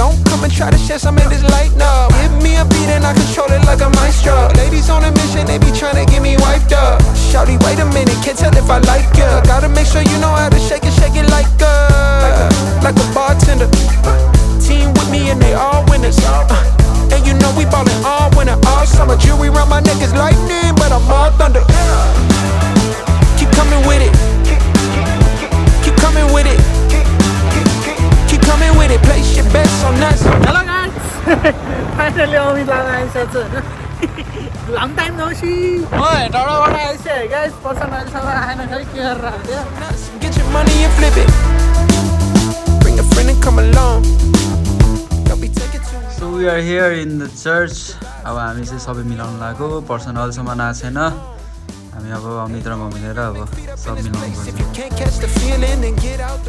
Don't come and try to share some of this light, no. Give me a beat and I control it like a maestro. Ladies on a mission, they be trying to get me wiped up. Shawty, wait a minute, can't tell if I like ya. Gotta make sure you know how to shake it like a bartender. Team with me and they all winners. And you know we ballin' all winter, all summer. Jewelry around my neck is lightning, but I'm all thunder. Keep coming with it. Keep coming with it. Keep coming with it. Place your bets on us. Hello guys. Finally Amit Lama आइसकेको छु हैन. Long time no see. म हेटौडाबाट आइसकेँ guys. Person अहिलेसम्म आएन खै के गरेर आयो. Get your money and flip it. Bring a friend and come along. Don't be taking too. So we are here in the church. अब हामी चाहिँ सबै मिलाउन लाग्यो. पर्सन अहिलेसम्म आएको छैन. हामी अब अमित र म मिलेर अब सब मिलाउनु पर्छ.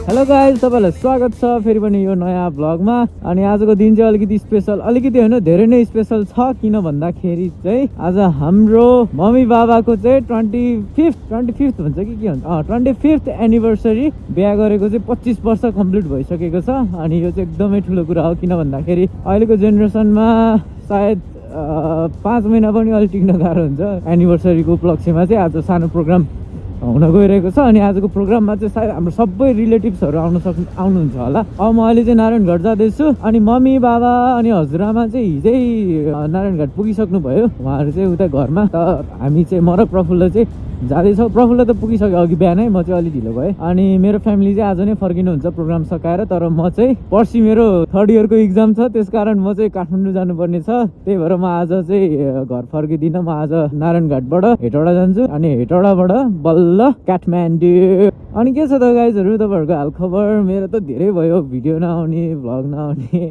हेलो गाइज, तपाईँलाई स्वागत छ फेरि पनि यो नयाँ भ्लगमा. अनि आजको दिन चाहिँ अलिकति स्पेसल, अलिकति होइन धेरै नै स्पेसल छ. किन भन्दाखेरि चाहिँ आज हाम्रो मम्मी बाबाको चाहिँ 25th भन्छ कि के भन्छ 25th एनिभर्सरी. बिहा गरेको चाहिँ 25 वर्ष कम्प्लिट भइसकेको छ. अनि यो चाहिँ एकदमै ठुलो कुरा हो. किन भन्दाखेरि अहिलेको जेनेरेसनमा सायद 5 महिना पनि अलिक टिक्न गाह्रो हुन्छ. एनिभर्सरीको उपलक्ष्यमा चाहिँ आज सानो प्रोग्राम हुन गइरहेको छ. अनि आजको प्रोग्राममा चाहिँ सायद हाम्रो सबै रिलेटिभ्सहरू आउनुहुन्छ होला. अब म अहिले चाहिँ नारायणघाट जाँदैछु. अनि मम्मी बाबा अनि हजुरआमा चाहिँ हिजै नारायणघाट पुगिसक्नु भयो. उहाँहरू चाहिँ उता घरमा. त हामी चाहिँ म र प्रफुल्ल चाहिँ जाँदैछौँ. प्रफुल्ल त पुगिसक्यो अघि बिहानै, म चाहिँ अलिक ढिलो भएँ. अनि मेरो फ्यामिली चाहिँ आज नै फर्किनुहुन्छ प्रोग्राम सकाएर. तर म चाहिँ पर्सि मेरो 3rd इयरको इक्जाम छ, त्यसकारण म चाहिँ काठमाडौँ जानुपर्ने छ. त्यही भएर म आज चाहिँ घर फर्किदिनँ. म आज नारायणघाटबाट हेटौडा जान्छु. अनि हेटौडाबाट बल्ल काठमाडौँ. अनि के छ त गाइजहरू, तपाईँहरूको हालखबर? मेरो त धेरै भयो भिडियो नआउने, भ्लग नआउने.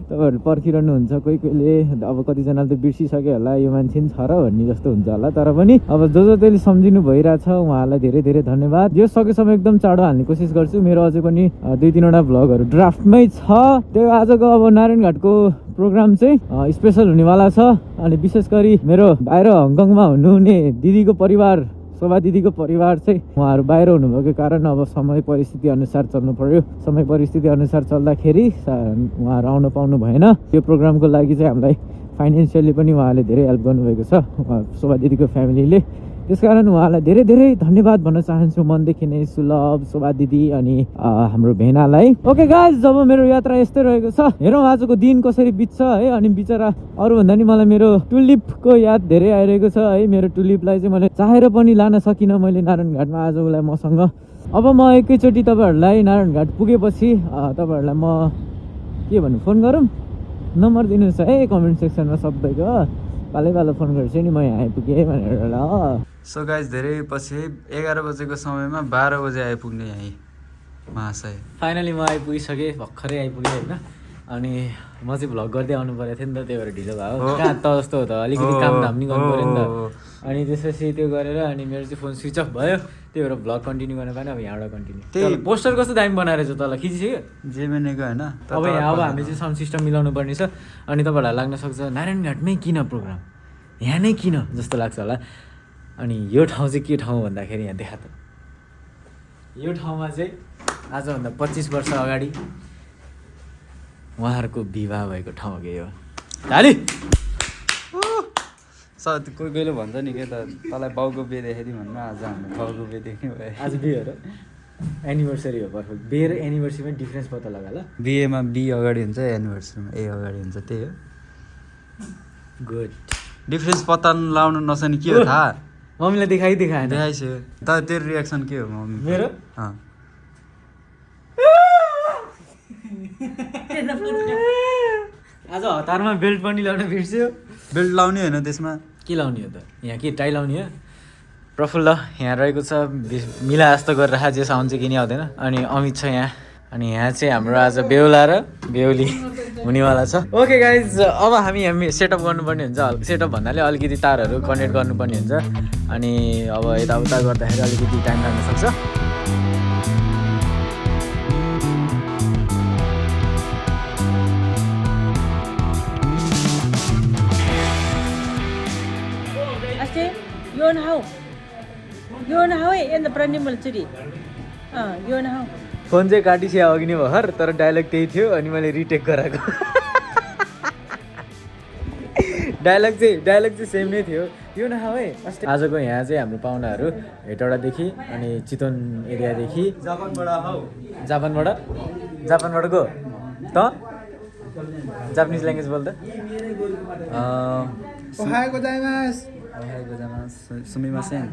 तपाईँहरू पर्खिरहनुहुन्छ कोही कोहीले. अब कतिजनाले त बिर्सिसक्यो होला यो मान्छे छ र भन्ने जस्तो हुन्छ होला. तर पनि अब जो त्यसले सम्झिनु भइरहेछ उहाँहरूलाई धेरै धेरै धन्यवाद. जो सकेसम्म एकदम चाँडो हाल्ने कोसिस गर्छु. मेरो अझै पनि 2-3वटा भ्लगहरू ड्राफ्टमै छ. त्यो आजको अब नारायणघाटको प्रोग्राम चाहिँ स्पेसल हुनेवाला छ. अनि विशेष गरी मेरो बाहिर हङकङमा हुनुहुने दिदीको परिवार, शोभा दिदीको परिवार चाहिँ उहाँहरू बाहिर हुनुभएको कारण अब समय परिस्थिति अनुसार चल्नु पर्यो. समय परिस्थिति अनुसार चल्दाखेरि उहाँहरू आउन पाउनु भएन. यो प्रोग्रामको लागि चाहिँ हामीलाई फाइनेन्सियली पनि उहाँले धेरै हेल्प गर्नुभएको छ, शोभा दिदीको फ्यामिलीले. त्यसकारण उहाँलाई धेरै धेरै धन्यवाद भन्न चाहन्छु मनदेखि नै. सुलभ, शोभा दिदी अनि हाम्रो भेनालाई. ओके गाइज, जब मेरो यात्रा यस्तै रहेको छ. हेरौँ आजको दिन कसरी बित्छ है. अनि बिचरा अरूभन्दा नि मलाई मेरो टुलिपको याद धेरै आइरहेको छ है. मेरो टुलिपलाई चाहिँ मैले चाहेर पनि लान सकिनँ मैले नारायणघाटमा आज उसलाई मसँग. अब म एकैचोटि तपाईँहरूलाई नारायणघाट पुगेपछि तपाईँहरूलाई म के भन्नु, फोन गरौँ, नम्बर दिनुहोस् है कमेन्ट सेक्सनमा सबैको. पालै फोन गर्छु नि म यहाँ आइपुगेँ भनेर ल. सो गाइज, धेरै पछि 11 बजेको समयमा 12 बजे आइपुग्ने यहीँ महाशय. फाइनली म आइपुगिसकेँ, भर्खरै आइपुगेँ होइन. अनि म चाहिँ भ्लग गर्दै आउनु परेको थियो नि त, त्यही भएर ढिलो भयो. कहाँ त जस्तो हो त, अलिकति काम धाम नि गर्नु पऱ्यो नि त. अनि त्यसपछि त्यो गरेर अनि मेरो चाहिँ फोन स्विच अफ भयो. त्यही भएर भ्लग कन्टिन्यू गर्न पाएन. अब यहाँबाट कन्टिन्यू. त्यही पोस्टर कस्तो दामी बनाएर चाहिँ तल खिचिसक्यो जेमेनेको होइन. अब यहाँ अब हामी चाहिँ साउन्ड सिस्टम मिलाउनु पर्ने छ. अनि तपाईँहरूलाई लाग्न सक्छ नारायणघाटमै किन प्रोग्राम, यहाँ नै किन जस्तो लाग्छ होला. अनि यो ठाउँ चाहिँ के ठाउँ भन्दाखेरि यहाँ देखा त, यो ठाउँमा चाहिँ आजभन्दा 25 वर्ष अगाडि उहाँहरूको विवाह भएको ठाउँ हो यो. हाली कोही कोहीले भन्छ नि के त, तँलाई बाउको बिहे देखाइदिउँ भन्नु. आज हाम्रो बाउको बिहे देख्ने भयो. आज बिहे हो र एनिभर्सरी हो. पर्फेक्ट. बिहे र एनिभर्सरीमा डिफ्रेन्स पत्ता लगा ल. बिहेमा बी अगाडि हुन्छ, एनिभर्सरीमा ए अगाडि हुन्छ. त्यही हो. गुड. डिफ्रेन्स पत्ता लाउनु नसक्ने के हो थाहा? मम्मीलाई देखाइसक्यो. तर तेरो रियाक्सन के हो मम्मी? मेरो आज हतारमा बेल्ट पनि ल्याउन बिर्स्यो. बेल्ट लाउने होइन त्यसमा. के लाउने हो त? यहाँ के टाई लाउने हो? प्रफुल्ल यहाँ रहेको छ, मिला जस्तो गरेर राखा, जे साउन्ड चाहिँ किनी आउँदैन. अनि अमित छ यहाँ. अनि यहाँ चाहिँ हाम्रो आज बेहुला र बेहुली हुनेवाला छ. ओके गाइज, अब हामी सेटअप गर्नुपर्ने हुन्छ. सेटअप भन्नाले अलिकति तारहरू कनेक्ट गर्नुपर्ने हुन्छ. अनि अब यताउता गर्दाखेरि अलिकति टाइम लाग्न सक्छ. Yon hao, en the brand new city. Yon hao. Phone चाहिँ काटिसक्यो अघि नै भर्खर तर डायलग त्यही थियो अनि मैले रिटेक गराएको डायलग चाहिँ सेम नै थियो यो न है आजको यहाँ चाहिँ हाम्रो पाहुनाहरू हेटौडादेखि अनि चितवन एरियादेखि जापानबाट गो त जापानिज ल्याङ्ग्वेज बोल्दा ओहायो गोजाइमास सुमिमासेन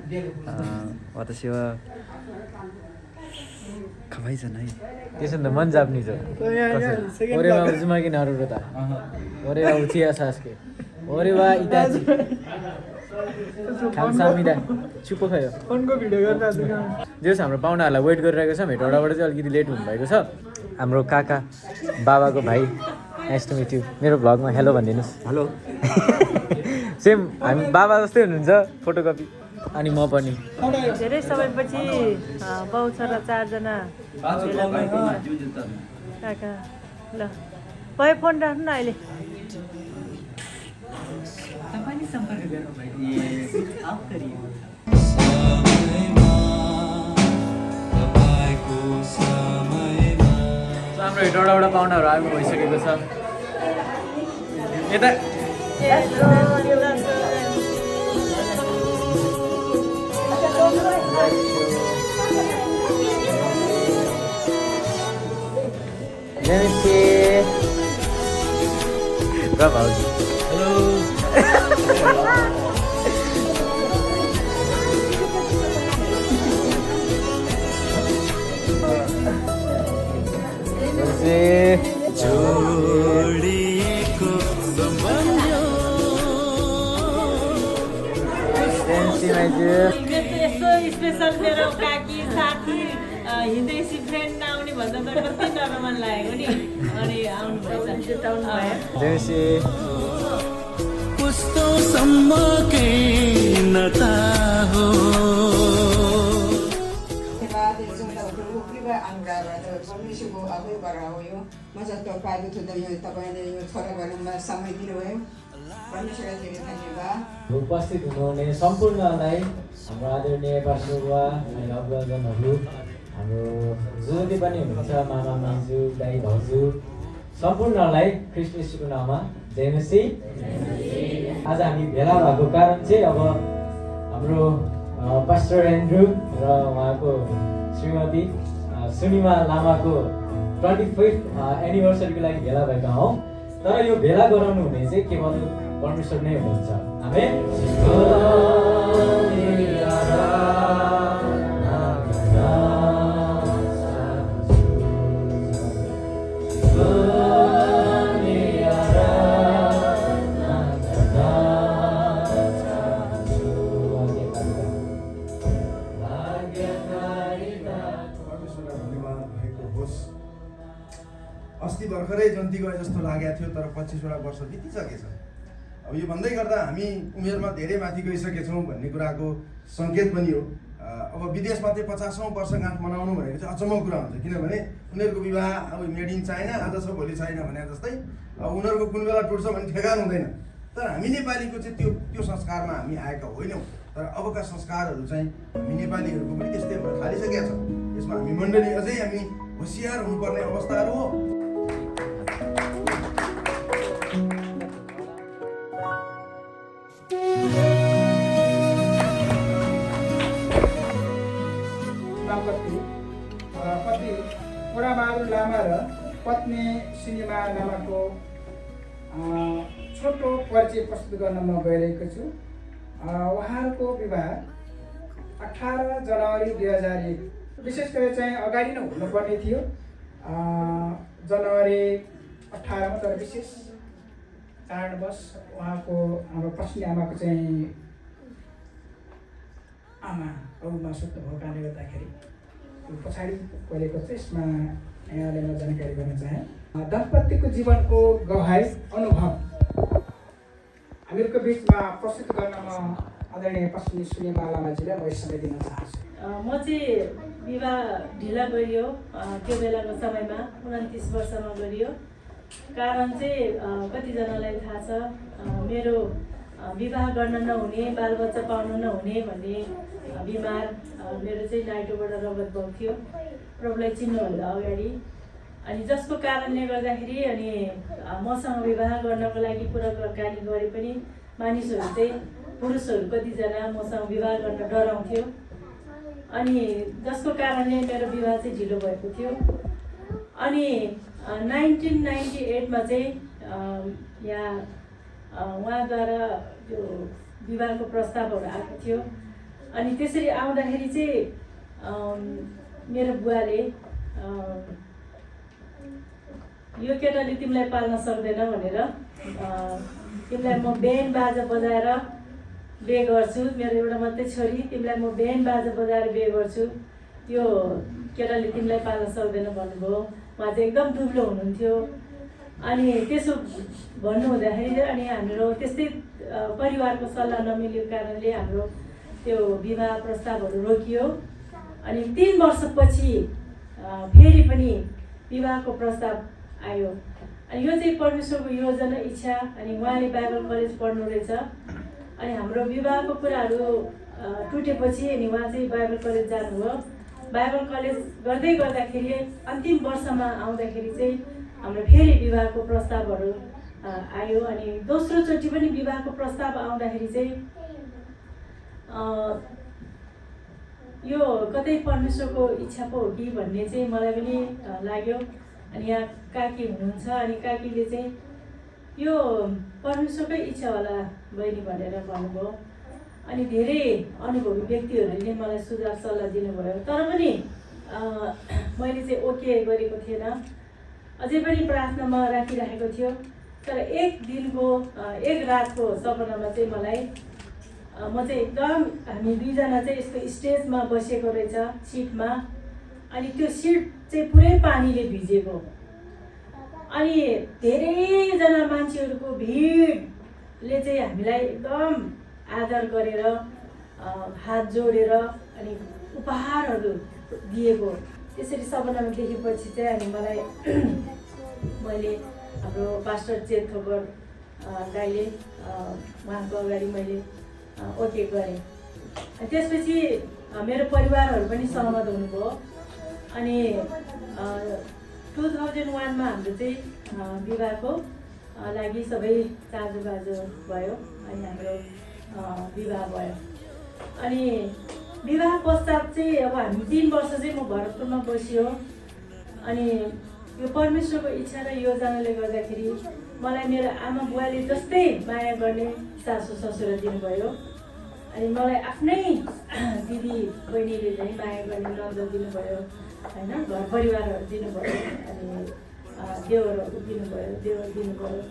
वातासी वा खबाइजनाइ त्यसो भने त मन जापानिज हो ओरेवा उजुमाकी नारुरो त ओरेवा उचिया सासके ओरेवा इताची खामसामिदा चुप्पो खयो फोनको भिडियो गर्दा जेस हाम्रो पाहुनाहरूलाई वेट गरिरहेको छ भेटौडाबाट चाहिँ अलिकति लेट हुनुभएको छ हाम्रो काका बाबाको भाइ नाइस टु मिट यु मेरो भ्लगमा हेलो भनिदिनुहोस् हेलो सेम हामी बाबा जस्तै हुनुहुन्छ फोटोकपी अनि म पनि धेरै समयपछि बाउ छोरा 4 जना भेला भएको छ काका ल भयो फोन राख्नु न अहिले तपाईले सम्पर्क गर्नु हाम्रो हेटौडाबाट पाहुनाहरू आएको भइसकेको छ यता र भाउजू हेलो यस्तो स्पेसल मेरो काकी साथी हिँड्दैसी फ्रेन्ड नआउने भन्दा त कति डर मन लागेको नि अनि आउनु भएछ जुटाउनु भयो मजा पाएको थियो तपाईँले यो छोरा गर्नुमा समय दिनुभयो परमेश्वरलाई धेरै धन्यवाद उपस्थित हुनुहुने सम्पूर्णलाई हाम्रो आदरणीय पार्श्वबुवा अनि अग्रजनहरू हाम्रो जो जति पनि हुनुहुन्छ मामा मान्जु दाइ भाउजू सम्पूर्णलाई ख्रीष्टको नाममा जय मसीह। आज हामी भेला भएको कारण चाहिँ अब हाम्रो पास्टर एन्ड्रु र उहाँको श्रीमती सुनिमा लामाको 25th एनिभर्सरीको लागि भेला भएका हौँ। तर यो भेला गराउनु हुने चाहिँ केवल परमेश्वर नै हुनुहुन्छ। आमेन। अस्ति भर्खरै जन्ती गए जस्तो लागेको थियो तर 25वटा वर्ष बितिसकेछ। अब यो भन्दै गर्दा हामी उमेरमा धेरै माथि गइसकेछौँ भन्ने कुराको सङ्केत पनि हो। अब विदेशमा चाहिँ 50औं वर्षगाँठ मनाउनु भनेको चाहिँ अचम्मको कुरा हुन्छ, किनभने उनीहरूको विवाह अब मेड इन चाइना आज छ भोलि छैन भने जस्तै अब उनीहरूको कुन बेला टुट्छ भन्ने ठेगान हुँदैन। तर हामी नेपालीको चाहिँ त्यो संस्कारमा हामी आएका होइनौँ। तर अबका संस्कारहरू चाहिँ हामी नेपालीहरूको पनि त्यस्तै हुन थालिसकेका छ। यसमा हामी मण्डली अझै हामी होसियार हुनुपर्ने अवस्थाहरू हो। पति बुढाबहादुर लामा र पत्नी सिनेमा लामाको छोटो परिचय प्रस्तुत गर्न म गइरहेको छु। उहाँहरूको विवाह 18 जनवरी 2001 विशेष गरी चाहिँ अगाडि नै हुनुपर्ने थियो जनवरी 18 मा, तर विशेष कारणवश उहाँको हाम्रो पत्नी आमाको चाहिँ आमा औमा सुत्नु भएको कारणले गर्दाखेरि पछाडि परेको चाहिँ यसमा यहाँले म जानकारी गर्न चाहेँ। दम्पतिको जीवनको गवाही अनुभव हामीहरूको बिचमा प्रस्तुत गर्न म आदरणीय पत्नी सुनिमा लामाजीलाई म समय दिन चाहन्छु। म चाहिँ विवाह ढिला गरियो त्यो बेलाको समयमा 29 वर्षमा गरियो। कारण चाहिँ कतिजनालाई थाहा छ मेरो विवाह गर्न नहुने बालबच्चा पाउन नहुने भन्ने बिमार मेरो चाहिँ नाइटोबाट रगत बग्थ्यो प्रभुलाई चिन्नुभन्दा अगाडि अनि जसको कारणले गर्दाखेरि अनि मसँग विवाह गर्नको लागि कुराकानी गरे पनि मानिसहरू चाहिँ पुरुषहरू कतिजना मसँग विवाह गर्न डराउँथ्यो अनि जसको कारणले मेरो विवाह चाहिँ ढिलो भएको थियो। अनि 1998 मा चाहिँ यहाँ उहाँद्वारा त्यो विवाहको प्रस्तावहरू आएको थियो अनि त्यसरी आउँदाखेरि चाहिँ मेरो बुवाले यो केटाले तिमीलाई पाल्न सक्दैन भनेर तिमीलाई म बेन बाजा बजाएर बिहे गर्छु, मेरो एउटा मात्रै छोरी, तिमीलाई म बेन बाजा बजाएर बिहे गर्छु, यो केटाले तिमीलाई पाल्न सक्दैन भन्नुभयो। उहाँ चाहिँ एकदम दुब्लो हुनुहुन्थ्यो अनि त्यसो भन्नु हुँदाखेरि अनि हाम्रो त्यस्तै परिवारको सल्लाह नमिलेको कारणले हाम्रो त्यो विवाह प्रस्तावहरू रोकियो। अनि 3 वर्षपछि फेरि पनि विवाहको प्रस्ताव आयो अनि यो चाहिँ परमेश्वरको योजना इच्छा। अनि उहाँले बाइबल कलेज पढ्नु रहेछ अनि हाम्रो विवाहको कुराहरू टुटेपछि अनि उहाँ चाहिँ बाइबल कलेज जानुभयो। बाइबल कलेज गर्दै गर्दाखेरि अन्तिम वर्षमा आउँदाखेरि चाहिँ हाम्रो फेरि विवाहको प्रस्तावहरू आयो अनि दोस्रोचोटि पनि विवाहको प्रस्ताव आउँदाखेरि चाहिँ यो कतै परमेश्वरको इच्छा पो हो कि भन्ने चाहिँ मलाई पनि लाग्यो। अनि यहाँ काकी हुनुहुन्छ अनि काकीले चाहिँ यो परमेश्वरकै इच्छा होला बहिनी भनेर भन्नुभयो। अनि धेरै अनुभवी व्यक्तिहरूले मलाई सुझाव सल्लाह दिनुभयो तर पनि मैले चाहिँ ओके गरेको थिएन, अझै पनि प्रार्थनामा राखिरहेको थियो। तर एक रातको सपनामा चाहिँ मलाई म चाहिँ एकदम हामी दुईजना चाहिँ यस्तो स्टेजमा बसेको रहेछ सिटमा अनि त्यो सिट चाहिँ पुरै पानीले भिजेको अनि धेरैजना मान्छेहरूको भिडले चाहिँ हामीलाई एकदम आदर गरेर हात जोडेर अनि उपहारहरू दिएको। त्यसरी सपनामा देखेपछि चाहिँ अनि मलाई मैले हाम्रो पास्टर चेत थोकर दाइले उहाँको अगाडि मैले ओके गरेँ। त्यसपछि मेरो परिवारहरू पनि सहमत हुनुभयो अनि 2001 मा हाम्रो चाहिँ विवाहको लागि सबै चाँजोबाजो भयो अनि हाम्रो विवाह भयो। अनि विवाह पश्चात चाहिँ अब हामी 3 वर्ष चाहिँ म भरतपुरमा बसियो अनि यो परमेश्वरको इच्छा र योजनाले गर्दाखेरि मलाई मेरो आमा बुवाले जस्तै माया गर्ने सासू ससुरा दिनुभयो अनि मलाई आफ्नै दिदी बहिनीले चाहिँ माया गर्ने नजर दिनुभयो होइन, घर परिवारहरू दिनुभयो अनि देवरहरू दिनुभयो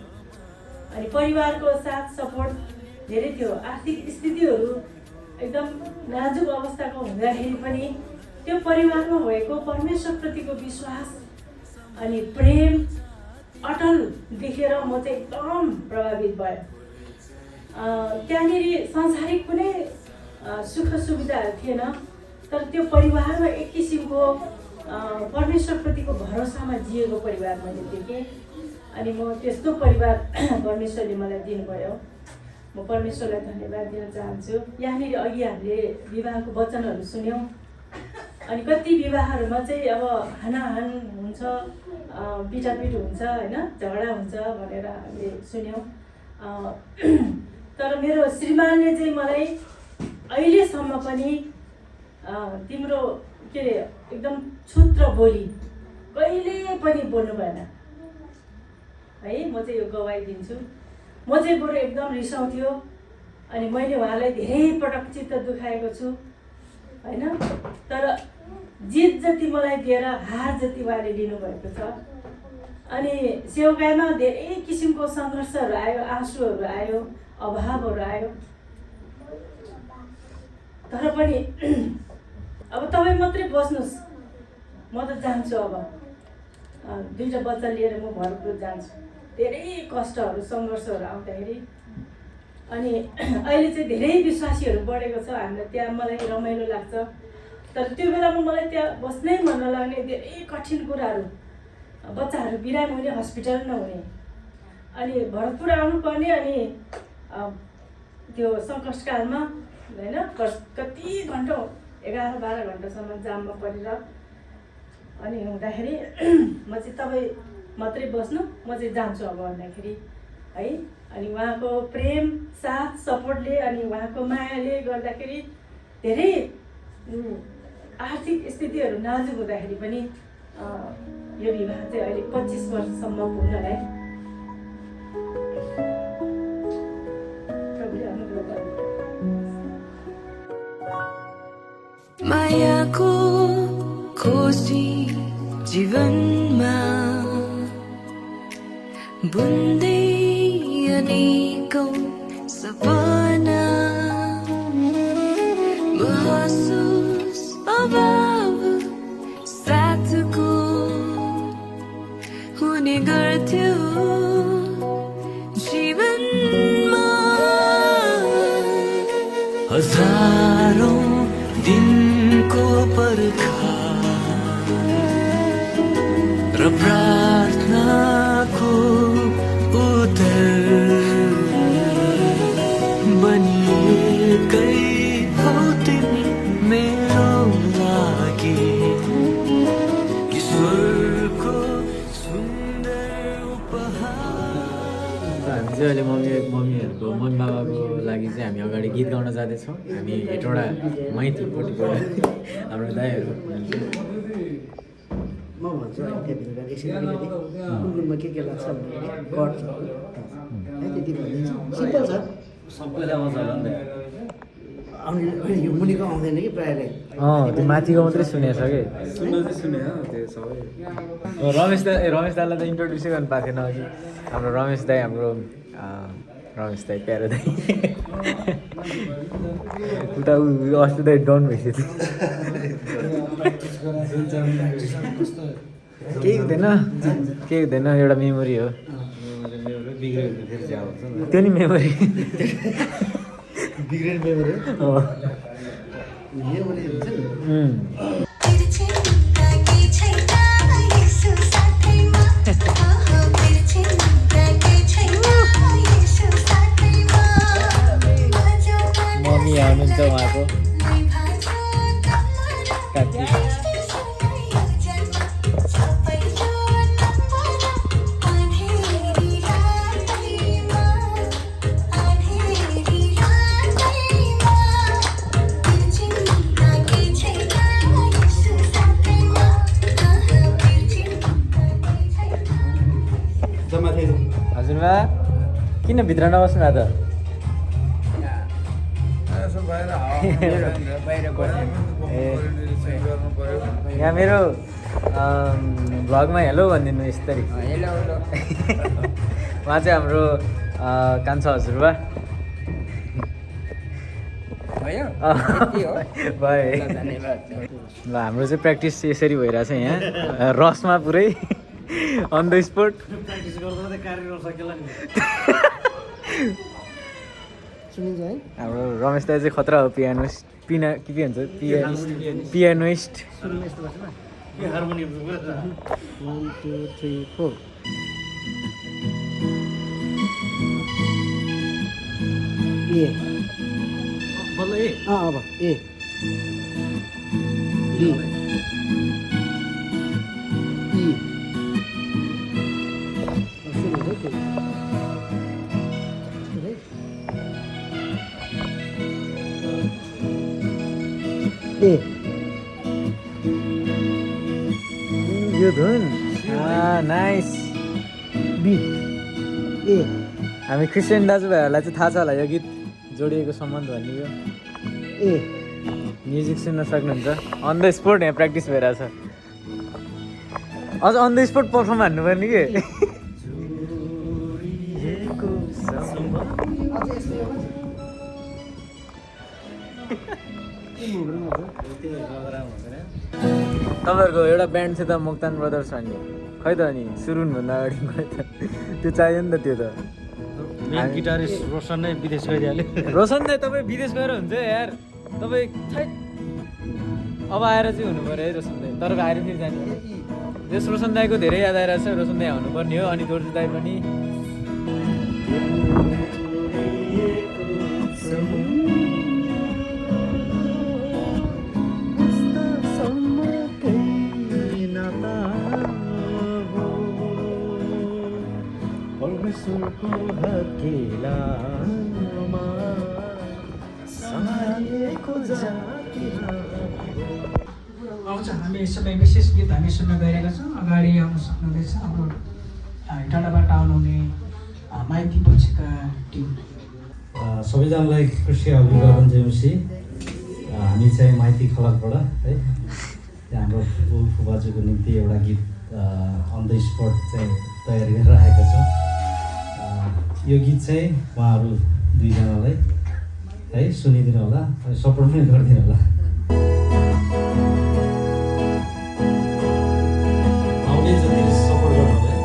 अनि परिवारको साथ सपोर्ट धेरै थियो। आर्थिक स्थितिहरू एकदम नाजुक अवस्थाको हुँदाखेरि पनि त्यो परिवारमा भएको परमेश्वरप्रतिको विश्वास अनि प्रेम अटल देखेर म चाहिँ एकदम प्रभावित भएँ। त्यहाँनिर संसारिक कुनै सुख सुविधाहरू थिएन तर त्यो परिवारमा एक किसिमको परमेश्वरप्रतिको भरोसामा जिएको परिवार मैले देखेँ अनि म त्यस्तो परिवार परमेश्वरले मलाई दिनुभयो। म परमेश्वरलाई धन्यवाद दिन चाहन्छु। यहाँनिर अघि हामीले विवाहको वचनहरू सुन्यौँ अनि कति विवाहहरूमा चाहिँ अब हानाहान हुन्छ, पिटापिट हुन्छ होइन, झगडा हुन्छ भनेर हामीले सुन्यौँ। तर मेरो श्रीमानले चाहिँ मलाई अहिलेसम्म पनि तिम्रो के अरे एकदम क्षुद्र बोली कहिले पनि बोल्नु भएन है। म चाहिँ यो गवाई दिन्छु। म चाहिँ बरु एकदम रिसाउँथ्यो अनि मैले उहाँलाई धेरै पटक चित्त दुखाएको छु होइन, तर जित जति मलाई दिएर हार जति उहाँले लिनुभएको छ। अनि सेवाकामा धेरै किसिमको सङ्घर्षहरू आयो, आँसुहरू आयो, अभावहरू आयो तर पनि अब तपाईँ मात्रै बस्नुहोस्, म त जान्छु। अब 2टा बच्चा लिएर म भरतपुर जान्छु। धेरै कष्टहरू सङ्घर्षहरू आउँदाखेरि अनि अहिले चाहिँ धेरै विश्वासीहरू बढेको छ हामीलाई, त्यहाँ मलाई रमाइलो लाग्छ। तर त्यो बेलामा मलाई त्यहाँ बस्नै मन नलाग्ने धेरै कठिन कुराहरू, बच्चाहरू बिरामी हुने, हस्पिटल नहुने अनि भरतपुर आउनुपर्ने अनि त्यो सङ्कटकालमा होइन कति घन्टौँ 11-12 घन्टासम्म जाममा परेर अनि हुँदाखेरि म चाहिँ तपाईँ मात्रै बस्नु, म चाहिँ जान्छु अब भन्दाखेरि है। अनि उहाँको प्रेम साथ सपोर्टले अनि उहाँको मायाले गर्दाखेरि धेरै आर्थिक स्थितिहरू नाजुक हुँदाखेरि पनि यो विवाह चाहिँ अहिले 25 वर्षसम्म पुग्नलाई मायाको खोजी जीवनमा बुन्दै अनेकौं सपना महसुस अभाव साथको हुने गर्थ्यो जीवनमा हजारौं दिनको पर्खा र प्रार्थनाको उत्तर बनिएकै हौ तिमी मेरो लागि ईश्वरको सुन्दर उपहार। हामी चाहिँ अहिले मम्मीहरूको मम्मी बाबाको लागि चाहिँ हामी अगाडि गीत गाउन जाँदैछौँ। हामी हेटवटा माइतीपट्टिबाट हाम्रो दाइहरू म भन्छु त्यहाँभित्र एकछिन अलिकति कुन के लाग्छ भन्दाखेरि गर्छ है त्यति भनिदिन्छ सिम्पल छ सबैलाई आउँछ होला नि त। आउने यो मुनिको आउँदैन कि प्रायःलाई त्यो माथिको मात्रै सुनेछ कि सुने त्यो सबै रमेश दाईलाई त इन्ट्रोड्युसै गर्नु पाएको थिएन अघि। हाम्रो रमेश दाई हाम्रो रमेश दाई प्यारो दाई उता अस्ति दाई डन भइसक्यो केही हुँदैन एउटा मेमोरी हो त्यो नि मेमोरी बिग्रेन मेमोरी मेमोरी हुन्छ नि मम्मी आउनुहुन्छ उहाँको काकी हजुरबा किन भित्र नबस्नु भएको यहाँ मेरो भ्लगमा हेलो भनिदिनु यसरी हेलो उहाँ चाहिँ हाम्रो कान्छा हजुरबा भयो ल हाम्रो चाहिँ प्र्याक्टिस यसरी भइरहेछ यहाँ रसमा पुरै अन द स्पोट प्र्याक्टिस गर्दा मात्रै कार्यक्रम सकेला नि सुनिन्छ है हाम्रो रमेश दाई चाहिँ खतरा हो पियानोस्ट के भन्छ पियानोइस्ट सुन्नु यस्तो बस्छ यो हार्मोनियम 1 2 3 4 ए बल्ल ए अब ए बी ई ए यो धुन नाइस बी ए हामी क्रिस्चियन दाजुभाइहरूलाई चाहिँ थाहा छ होला यो गीत जोडिएको सम्बन्ध भन्ने यो ए म्युजिक सुन्न सक्नुहुन्छ अन द स्पोट यहाँ प्र्याक्टिस भइरहेछ अझ अन द स्पोट पर्फर्म हान्नुपर्ने कि तपाईँहरूको एउटा ब्यान्ड थियो त मोक्तान ब्रदर्स भन्ने खै त अनि सुरु हुनुभन्दा अगाडि त्यो चाहियो नि त त्यो त मेन गिटारिस्ट रोशन नै विदेश गइहाल्यो रोशन दाइ तपाईँ विदेश गएर हुन्छ यार तपाईँ खै अब आएर चाहिँ हुनु पऱ्यो है रोशन दाइ तर आएर फेरि जाने यस रोशन दाईको धेरै याद आइरहेको छ रोशन दाई आउनुपर्ने हो अनि दोर्जु दाई पनि सुरको हकिलामा समारिएको जाति आउँछ हामी सबै विशेष गीत हामी सुन्न गइरहेका छौँ अगाडि आउन सक्नुहुँदैछ हाम्रो डाँडाबाट आउनुहुने माइती पक्षका टिम सबैजनालाई कृषि अभिवादन जयमसी हामी चाहिँ माइती खलकबाट है हाम्रो फुबाजुको निम्ति एउटा गीत अन द स्पट चाहिँ तयार गरेर राखेका छौँ यो गीत चाहिँ उहाँहरू दुईजनालाई है सुनिदिनु होला सपोर्ट पनि गरिदिनु होला आउने जति सपोर्ट गर्नु होला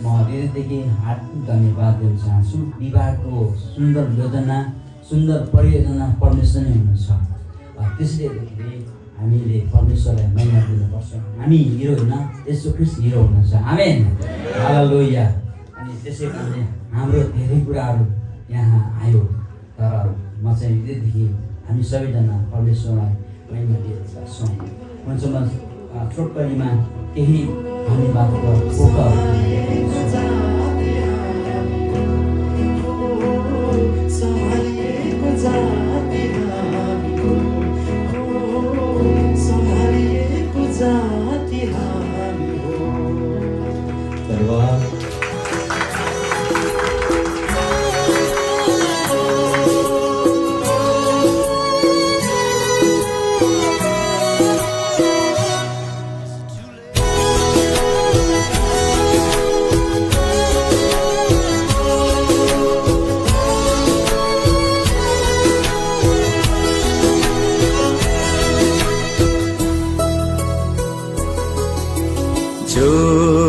म हृदयदेखि हार्दिक धन्यवाद दिन चाहन्छु। विवाहको सुन्दर योजना, सुन्दर परियोजना परमेश्वर नै हुनुहुन्छ। त्यसले गर्दाखेरि हामीले परमेश्वरलाई महिमा दिनुपर्छ। हामी हिरो होइन, यसो ख्रिस्ट हिरो हुनुहुन्छ। आमेन, हालेलुया। अनि त्यसै कारणले हाम्रो धेरै कुराहरू यहाँ आयो, तर म चाहिँ हृदयदेखि हामी सबैजना परमेश्वरलाई महिमा दिएका छौँ। हुन्छ, म छोटकरीमा केही धन्यवादको पोकाहरू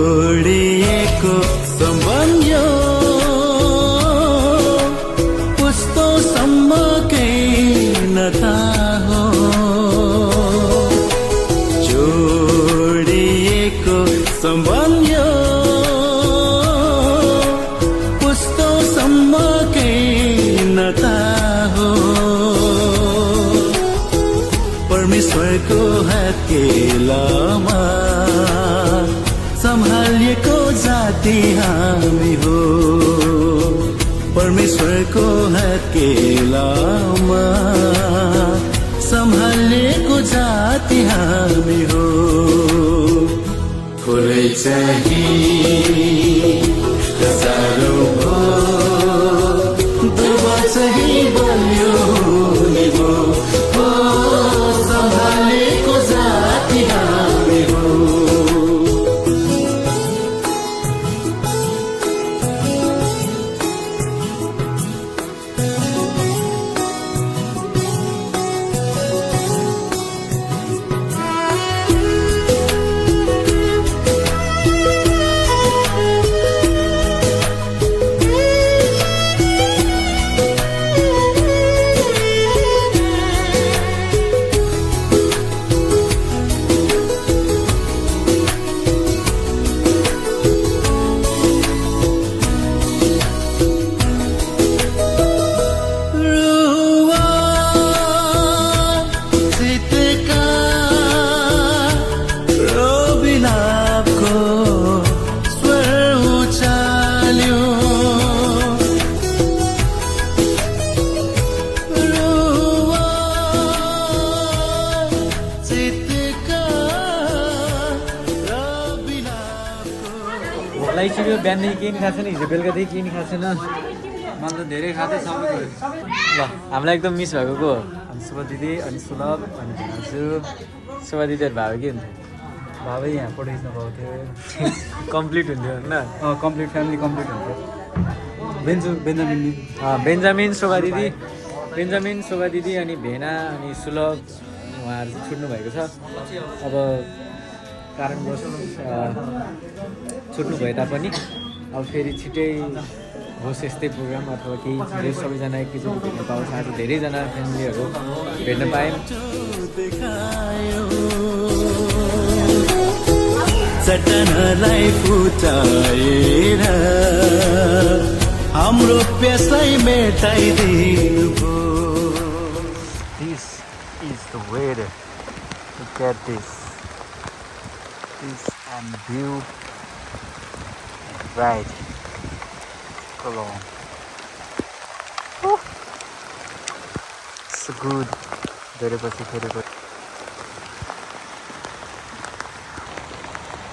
जोडिएको सम्बन्ध कस्तोसम्मकै नथा हो, जोडिएको सम्बन्ध कस्तोसम्मकै नथा हो, परमेश्वरको हकेलामा सम्हालिएको जाति हामी हो, परमेश्वरको हकेलामा सम्हालिएको जाति हामी हो। थोरै चाहिँ साह्रो हो, दुर्बल चाहिँ बलियो नि हो, सम्हालिएको जाति हामी हो। लाइसक्यो, बिहानदेखि केही नि खाएको छैन, हिजो बेलुकादेखि केही नि खाएको छैन। मैले त धेरै खाँदै सबै गयो। ल हामीलाई एकदम मिस भएको को अनि शुभ दिदी अनि सुलभ अनि भन्छु शुभ दिदीहरू भएको के हुन्थ्यो, बाबै यहाँ फोटो खिच्नु भएको थियो, कम्प्लिट हुन्थ्यो होइन। कम्प्लिट फ्यामिली कम्प्लिट हुन्थ्यो। बेन्जामिन शोभा दिदी अनि भेना अनि सुलभ उहाँहरू चाहिँ छुट्नु भएको छ। अब कारणवश छुट्नु भए तापनि अब फेरि छिटै होस् यस्तै प्रोग्राम अथवा केही चिजहरू सबैजना एकैचोटि भेट्न पाओस्। आज धेरैजना फ्यामिलीहरू भेट्न पायौँ। चट्टानलाई फुटाएर हाम्रो प्यासलाई मेटाइदिनु भो। This is the weather. Look at this. Peace and view. Right. Cologne. So good. धेरै पछि फेरि